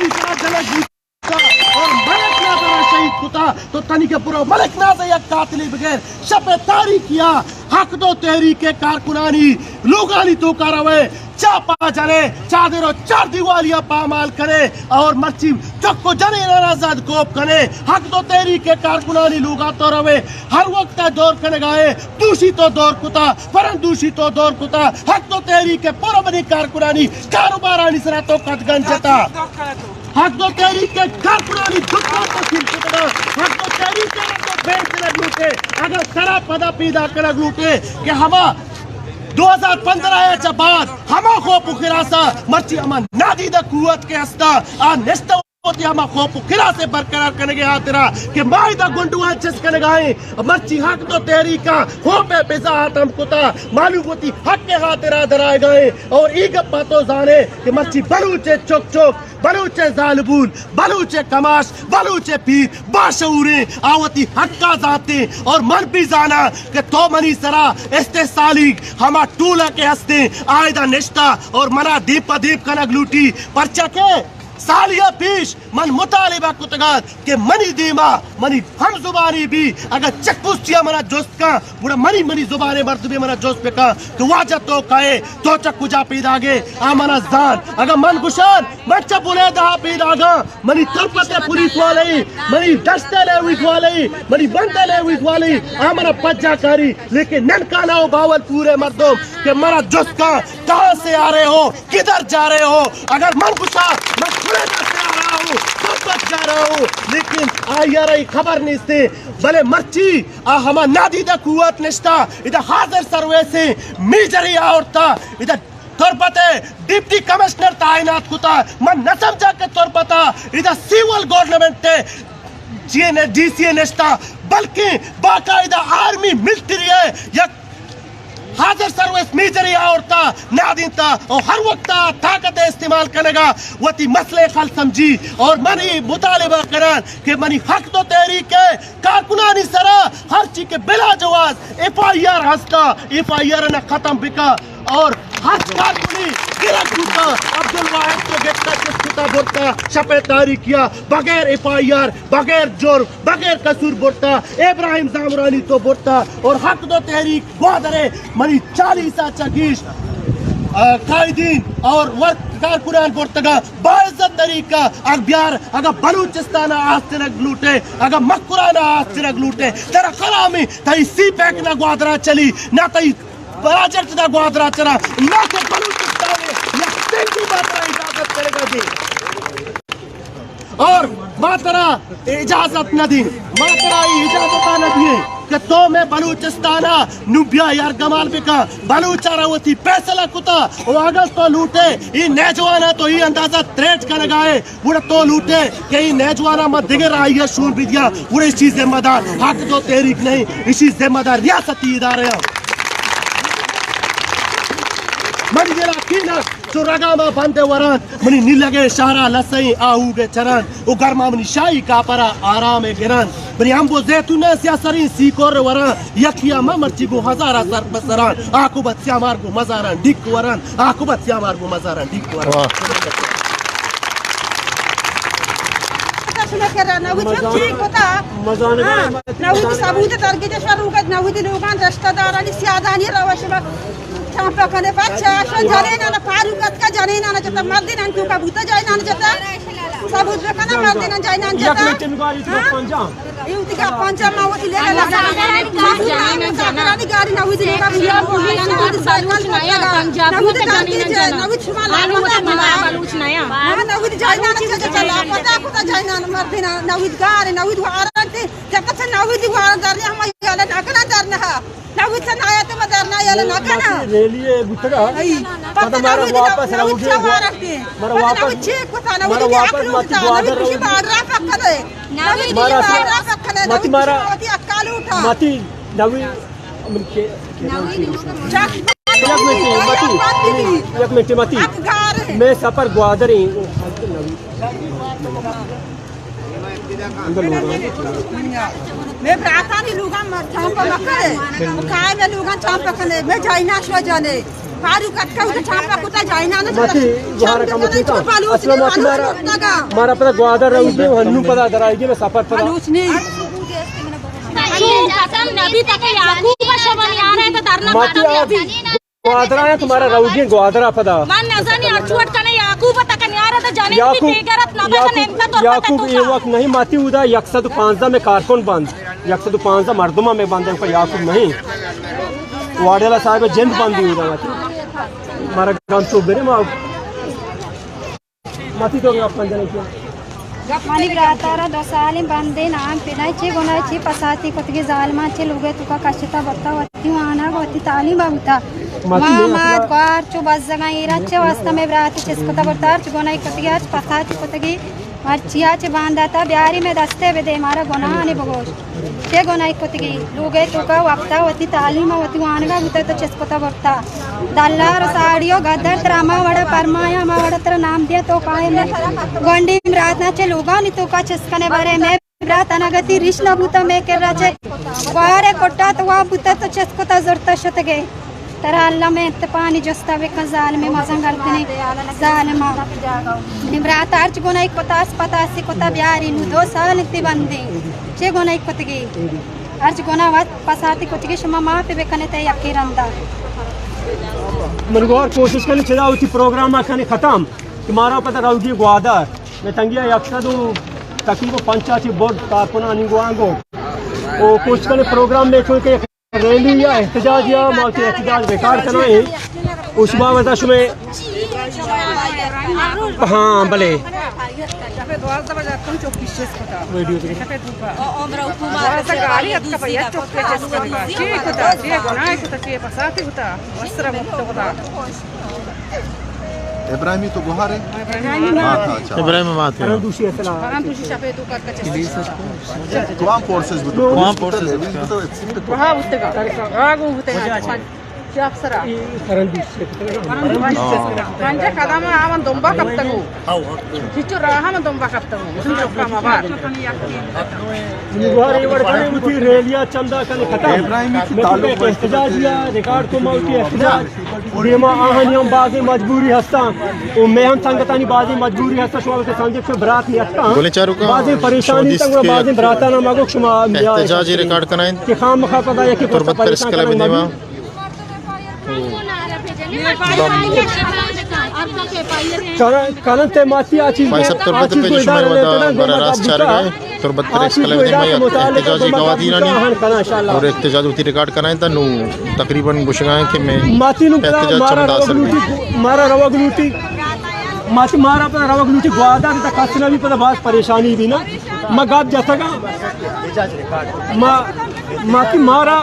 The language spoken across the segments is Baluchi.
سرا جنگ بوتا اور ملک ناز ءَ را شہید کتا، تو تنی کہ برو ملک ناز ءِ یک قاتلے بگر شپ ءِ تاریکیا حق دو تحریک ءِ کارکنانی لوگانی توکا روئے، چاپا جنے، چادر و چار دیوالیا پامال کنے اور مرچی چک و جنینانا زد کوپ کنے، حق دو تحریک ءِ کارکنانی لوگا تو روئے، ہر وقت دور کنگائے، دوشی تو دور کتا، فرن دوشی تو دور کتا، حق دو تحریک ءِ پورا بنی کارکنانی کاروبارانی سرا تو قدغن جتا۔ حق دو تحریک ءِ کارکنانی دکان تو سیل کتگا، حق دو تحریک ءَ تو بین کنگ لوٹے۔ اگر ترا پدا پیدا کنگ لوٹے کہ ہما دو ہزار پندرہ ءَ چہ بعد ہما خوف و خراسا مرچی ہما نادیدہ قوت کہ ہستا، آ نشتہ وتی ہما خوف و خراس ءَ برقرار کنگ ءِ ہاترا کہ ما ادا گنڈواں چست کنگائیں، مرچی حق دو تحریکاں خوف ءِ بزاعت ہم کتا، مالو وتی حق ءِ ہاترا درائگائیں اور ای گپا تو زانے کہ مرچی بلوچ ءِ چک چک، بلوچ ءِ زالبول، بلوچ ءِ کماش، بلوچ ءِ پیر باشعوریں، آ وتی حقا زانتیں اور من بھی زاناں کہ تو منی سرا استحصالی ہما ٹولہ کہ ہستیں، آ ادا نشتہ اور منا دیپ پہ دیپ کنگ لوٹی، پرچا کہ سالیا پیش من مطالبہ کتگ ات کہ منی دیما منی ہم زبانی بی، اگاں چک پوسٹیا منا جست کن، گڑا منی، منی زبان ءِ مردمے منا جست بکن کہ واجہ تو کئے، تو چہ کجا پیداگے، آ منا زان۔ اگاں من گشان من چہ بلیدہ پیداگاں، منی تربت ءِ پولیس والے، منی دشت ءِ لیویز والے، منی بند ءِ لیویز والے، آ منا پجا کاری، لیکن ننکانہ و بہاولپور ءِ مردم کہ منا جست کن، کہاں سے آ رہے ہو؟ کدھر جا رہے ہو؟ اگر من گشا، من بلیدہ سے آ رہا ہوں، تربت جا رہا ہوں، لیکن آئی ءَ را اے خبر نیستے۔ بلے مرچی آ ہما نادیدہ قوت نشتا، ادا حاضر سرویسیں میجرے آورتا، ادا تربت ءِ ڈپٹی کمشنر تعینات کتا۔ من نہ سمجھا کہ تربت ءَ ادا سول گورنمنٹ ءِ جی این، ڈی سی ءِ نشتا، بلکیں باقاعدہ آرمی ملٹری ءِ یک حاضر سروس میجرے آورتا، نادینتا اور ہر وقت طاقت استعمال کنگا وتی مسئلہ خل سمجھی۔ اور من اے مطالبہ کران کہ منی حق دو تحریک ءِ کارکنانی سرا ہرچی کہ بلا جواز ایف آئی آر ہستا، ایف آئی آر نا ختم بکا اور ہر کارکنی گرگ بوتا، عبدالواحد تو گپتا، چست کتا برتا، شپ تاریکیا بغیر ایف آئی آر، بغیر جرم، بغیر قصور برتا، ابراہیم زامرانی تو برتا اور حق دو تحریک گوادر ءِ منی چالیس ءَ چہ گیش، آ، قائدین اور ورک کارکنان برتگا باعزت طریقہ۔ اگر بیار، اگر بلوچستان ءَ آس چنگ لوٹے، اگر مکران ءَ آس چنگ لوٹے، ترا خرامی، تئی سی پیک نہ گوادرا چلی، نہ تئی پراجیکٹ نہ گوادرا چلا، نہ کہ بلوچستان ءِ یک سنگی ما ترا اجازت کرگا دے۔ اور ما ترا اجازت نہ دیں، ما ترا اے اجازت نہ دیں کہ تو میں بلوچستان ءَ نو بیا یرغمال بکا، بلوچ ءَ را وتی فیصلہ کتا۔ و اگر تو لوٹے اے نوجوان ءَ تو اے اندازہ تریٹ کنگائے، گڑا تو لوٹے کہ اے نوجوان ءَ ما دگہ راہی ءَ شون بدیا، گڑا اے چیز ذمہ دار حق دو تحریک نہیں، اے چیز ذمہ دار ریاستی ادارے ہیں۔ منی دل ءَ کینہ چو رگا ما بند وران، منی نیلگے شہرا لسئیں آہوگے چران، او گرما منی شاہی کاپرا آرامے گران۔ منی امب و زیتون سیاہ سرین سیکور وران، یکیا ما مرچی گو ہزارا سر پسران، آکوبت سیامار گو مزاران ڈیک وران، آکوبت سیامار گو مزاران ڈیک وران۔ واہ۔ شما کرا نوید چی کتا؟ مزان ہاں، نوید ثبوت درگیجہ شروع کت، نوید لوگان رشتہ دارانی سیادانی روش ما چمپا کنے بچہ، شو جنینان پارو کت کا جنینان جتا، مردینان تو کا بوتا جنینان جتا، ثبوت بکنا مردینان جنینان جتا۔ ہاں؟ ایو تیگا پنجا ما وتی لے لے لگا۔ گاڑی نوید لوگا بیا، نوید سائیکل پنجابی نوید جنینان جتا، جنا۔ نوید شما لاپتا بلوچ نیا۔ ہاں، نوید جنینان جتا، لاپتا کتا جنینان مردینان، نوید گار، نوید وارانتی۔ جب تک نوید واران در ہم یالا نہ کنا در نہ۔ نوید سے نایا تو مدار نہ یالا نہ کنا۔ ریلی بوتگا۔ پتہ مارا نوید واپس نوید روگے۔ مارا واپس چیک پتہ نوید مارا واپس مت گوادر روگے۔ بارڈر پکنے۔ نوید مارا بارڈر پکنے۔ مت مارا وتی اکالو اٹھا۔ متی نوید من کے۔ یک منٹ متی۔ یک منٹ متی۔ میں سفر گوادر ہیں۔ میں براتانی لوگان مر چمپ مکنے، کائے میں لوگان چمپ کنے، میں جائنا شو جانے۔ فاروق اتکا، اود چاپا کتا، جائنا نہ ماتی گوہار کا متی کا۔ اصل ماتی مارا، مارا پدا گوادر رہو گے، ہنو پدا درائے گے، میں سفر پدا۔ بلوچ نہیں۔ چون قسم نبی تک یعقوب شمن یارے تو درنا ماتی مارا آپ بھی۔ گوادر آیا تمہارا رہو گے، گوادر آ پدا۔ من نزانی ارچوٹ کنے یعقوب تک نیارے تو جنے یعقوب، بھی غیرت نہ بکن، یعقوب، انت تو یعقوب، یہ وقت نہیں ماتی، ادا یک سد و پانزدہ میں کارکن بند۔ یک سد و پانزدہ مردم ہمیں بندے کو یعقوب نہیں۔ واڈیلا صاحب جند بندی ہو جانا تھی۔ ہمارا گام تو برے ما ماتی تو گپ من جانے کیا۔ منی براتارا دو سالیں بندے نام پنائی چی گناہ چی پساتی کتگی ظالمان چی لوگے تو کا کشتا بتا وتی وانا وتی تعلیم بوتا۔ ماتی ما میں مات اصلا گوار چو بزگاں ایران چی واسطہ میں براتی چس کتا برتار چی گناہ کتگی آج پساتی کتگی۔ مرچیا چہ بانداتا بیاری مئے دستے بدے، مارا گناہانی بگوش۔ چے گناہی کتگی؟ لوگئے توکا وپتا وتی تعلیم ء وتی وانگا بوتا تو چست کتا برتا۔ دلار و ساڑی و گدر ترا ہما وڑا پرمایا، ہما وڑا ترا نام دیا تو کائے مئے گونڈی براتاں چہ لوگانی توکا چست کنے بارے مئے برات انگتی ریش نہ بوتا مئے کرا چہ گوارے کٹا تو واب بوتا تو چست کتا زرتا شتگے۔ ترا اللہ مئے انتپانی جستا بکن، ظالمیں مزن گردنیں ظالما۔ نی برات ہرچ گناہی کتا، ہرچ پتاسی کتا، بیاری نو دو سال انتی بندیں۔ چے گناہی کتگی؟ ہرچ گناہ وت پساتی کتگی، شما معافی بکنے تے یکی رندا۔ من گوار کوشش کنی چدا وتی پروگرام کنی ختم کہ مارا پتہ روگی گوادر۔ میں تنگیا یک سد و تقریبا پنچا چی برد کارکنانی گوانگو۔ او کوشش کنی پروگرام میں چون کہ ریلی یا احتجاج یا ما وتی احتجاج ریکارڈ کنائیں۔ اس بابت شمے، ہاں، بلے۔ شپے دوازدہ بجا تم چوکی چست کتا۔ ویڈیو دیکھ۔ شپے دوپا۔ دوازدہ گاڑی اتکا پہ یک چوکی چست کتا۔ چی کتا؟ چی گناہ کتا؟ چی پساتی کتا؟ وسرا مکت کتا۔ ابراہیمی تو گوہار ہے؟ ابراہیمی مات۔ مات، اچھا۔ ابراہیم مات ہے۔ پرندوشی اصلا۔ پرندوشی شپے تو کت کچھ۔ کلام فورسز بوتگ؟ کلام فورسز بوتگ؟ وہاں بوتگا۔ آگو بوتگا۔ چی افسرا؟ پرندوشی۔ پنجہ قدم آمن دمبا کپتگو۔ چچو راہ من دمبا کپتگو۔ چکا مبار۔ گوہار اے وڑ کنے وتی ریلیا چندا کنے ختم۔ ابراہیمی کی میں تعلق تو احتجاج یا ریکارڈ کو موتی احتجاج۔ دیما آہانی ہم بازیں مجبوری ہستاں۔ و مئے ہم سنگتانی بازیں مجبوری ہستاں۔ شما وتی سنگت چو برات نیتکاں۔ بولے چاروکاں، بازیں پریشانی تاں، بازیں براتاں ما گو شما احتجاجی ریکارڈ کنائیں۔ کہ خام مخا پدا یکی تربت پریس کلب دیما۔ کلن، کلن تے ماتی آ چیز، بھائی صاحب، تربت پہ شمئے ودا براہ راست چارگا ہے۔ تربت پریس کلب دیما یک احتجاجی گوادینانی اور احتجاج وتی ریکارڈ کنائیں تا نو تقریباً گوشگائیں کہ میں ماتی نو پدا احتجاج مارا چمدا روگ سر لوٹی، مارا روگ لوٹی، ماتی مارا پدا روگ لوٹی گوادر تا کس نہ بی پدا باز پریشانی بی نا۔ ما گپ جتگا، ما، ماتی مارا،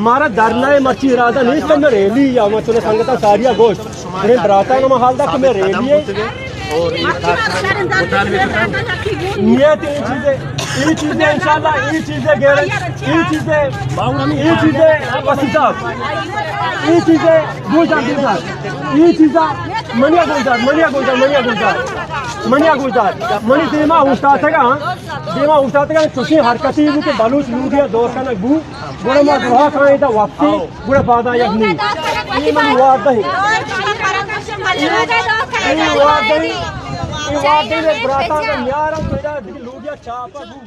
مارا دھرنا ہے، مرچی ارادہ نیست کہ میں ریلی یا ما چلے سنگتا ساریا گوشت۔ براتاں ہم حال دا کہ میں ریلی ہے۔ نیت اے چیز ہے، اے چیز ہے انشاءاللہ، اے چیز ہے گیرن، اے چیز ہے، اے چیز ہے وسیع صاحب، اے چیز ہے گلزار، گلزار، اے چیز ہے منیا گلزار، منیا گلزار، منیا گلزار، منیا گلزار، منی دیما اوشتاتگا، دیما اوشتاتگا چوشیں حرکتی بو کہ بلوچ لوگیا دور کنگ بو، گڑا ما دعا کائیں دا وقتی۔ گڑا پادا یک نی۔ اے منی وعدہ ہے۔ اے وعدہ ہے۔ اے وعدہ ہے، براتاں کہ نیارم پیدا لوگیا چاپا بو۔